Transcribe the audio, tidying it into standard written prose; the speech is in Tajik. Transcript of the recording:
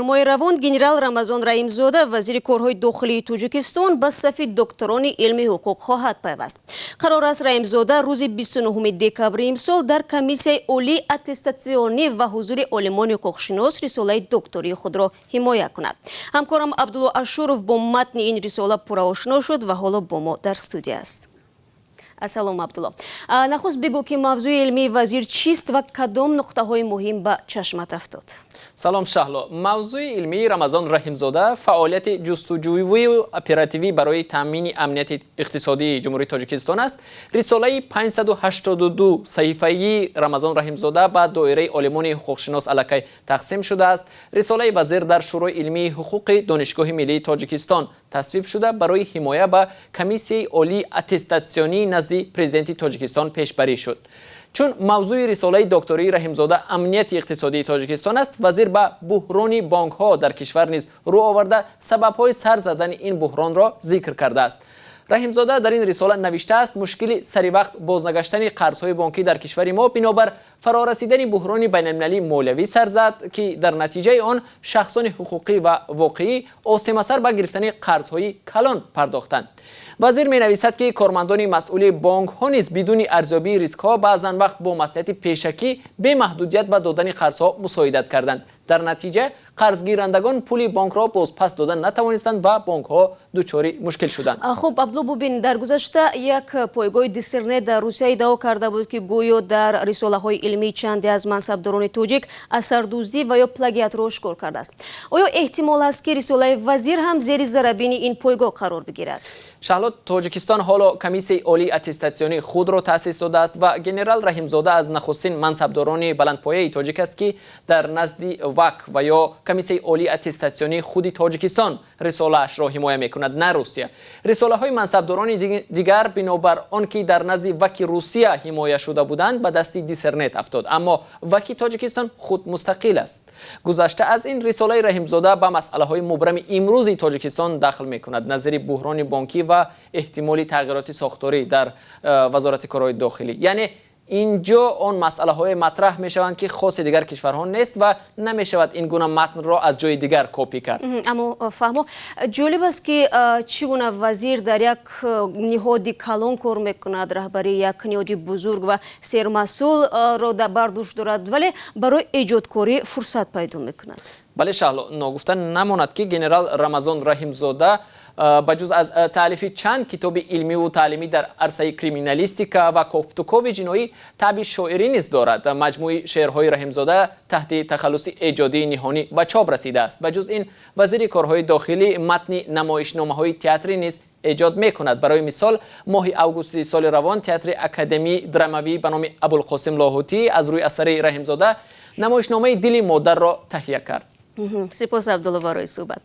Моҳи равон генерал Рамазон Раимзода, вазири корҳои дохилии Тоҷикистон, ба сафи докторони илми ҳуқуқ хоҳад пайваст. Қарор аст, Раимзода рӯзи 29 декабри имсол дар Комиссияи олии аттестатсионӣ ва ҳузури олимони ҳуқуқшинос рисолаи доктории худро ҳимоя кунад. Ҳамкорам Абдулло Ашуров бо матни ин рисола пурра ошно шуд ва ҳоло бо мо дар студия аст. Ассалом, Абдулло. Нахуст бигӯ, ки мавзӯи илмии вазир чист ва кадом нуқтаҳои муҳим ба чашмат афтод? Салом, Шаҳло. Мавзӯи илмии Рамазон Раҳимзода фаъолияти ҷустуҷӯивию оперативӣ барои таъмини амнияти иқтисодии Ҷумҳурии Тоҷикистон аст. Рисолаи 582 саҳифаии Рамазон Раҳимзода ба доираи олимони ҳуқуқшинос аллакай тақсим шудааст. Рисолаи вазир дар Шӯрои илмии ҳуқуқи Донишгоҳи миллии Тоҷикистон тасвиб шуда, барои ҳимоя ба Комиссияи олии аттестатсионии назди Президенти Тоҷикистон пешбарӣ шуд. Чун мавзӯи рисолаи доктории Раҳимзода амнияти иқтисодии Тоҷикистон аст, вазир ба буҳрони бонкҳо дар кишвар низ рӯ оварда, сабабҳои сар задани ин буҳронро зикр кардааст. Раҳимзода дар ин рисола навиштааст: мушкили саривақт бознагаштани қарзҳои бонкӣ дар кишвари мо бинобар фарорасидани буҳрони байналмилалии молиявӣ сар зад, ки дар натиҷаи он шахсони ҳуқуқӣ ва воқеӣ осемасар ба гирифтани қарзҳои калон пардохтанд. Вазир менависад, ки кормандони масъули бонкҳо низ бидуни арзёбии рискҳо баъзан вақт бо маслиҳати пешакӣ бемаҳдудият ба додани қарзҳо мусоидат карданд. Дар натиҷа қарзгирандагон пули бонкро бозпас дода натавонистанд ва бонкҳо дучори мушкил шуданд. Хуб, Абдулло, бубин, дар гузашта як пойгоҳи Диссернет дар Русия иддао карда буд, ки гӯё дар рисолаҳои илмии чанде аз мансабдорони тоҷик асардуздӣ ва ё плагиатро ошкор кардааст. Оё эҳтимол аст, ки рисолаи вазир ҳам зери зарабини ин пойгоҳ қарор бигирад? Шаҳло, Тоҷикистон ҳоло Комиссияи олии аттестатсионии худро таъсис додааст ва генерал Раҳимзода аз нахустин мансабдорони баландпояи тоҷик аст, ки дар назди ВАК ва ё Комиссияи олии аттестатсионии худи Тоҷикистон рисолаашро ҳимоя мекунад, на Русия. Рисолаҳои мансабдорони дигар, бинобар он ки дар назди ВАКи Русия ҳимоя шуда буданд, ба дасти Диссернет афтод, аммо ВАКи Тоҷикистон худ мустақил аст. Гузашта аз ин, рисолаи Раҳимзода ба масъалаҳои мубрами имрӯзи Тоҷикистон дахл мекунад, назири буҳрони бонкӣ ва эҳтимоли тағйироти сохторӣ дар Вазорати корҳои дохилӣ. Яъне ин ҷо он масъалаҳое матраҳ мешаванд, ки хоси дигар кишварҳо нест ва намешавад ин гуна матнро аз ҷои дигар копӣ кард. Аммо фаҳмо, ҷолиб аст, ки чӣ гуна вазир дар як ниҳоди калон кор мекунад, раҳбарии як ниҳоди бузург ва сермасъулро бар дӯш дорад, вале барои эҷодкорӣ фурсат пайдо мекунад. Бале, Шаҳло, ногуфта намонад, ки генерал Рамазон Раҳимзода ба ҷуз аз таълифи чанд китоби илмиву таълимӣ дар арсаи криминалистика ва кофтукови ҷиноӣ, табъи шоирӣ низ дорад. Маҷмӯи шеърҳои Раҳимзода таҳти тахаллуси эҷодии Ниҳонӣ ба чоп расидааст. Ба ҷуз ин, вазири корҳои дохилӣ матни намоишномаҳои театрӣ низ эҷод мекунад. Барои мисол, моҳи августи соли равон Театри академии драмавӣ ба номи Абулқосим Лоҳутӣ аз рӯи асари Раҳимзода намоишномаи «Дили модарро» таҳия кард. Сипос, Абдулло, барои суҳбат.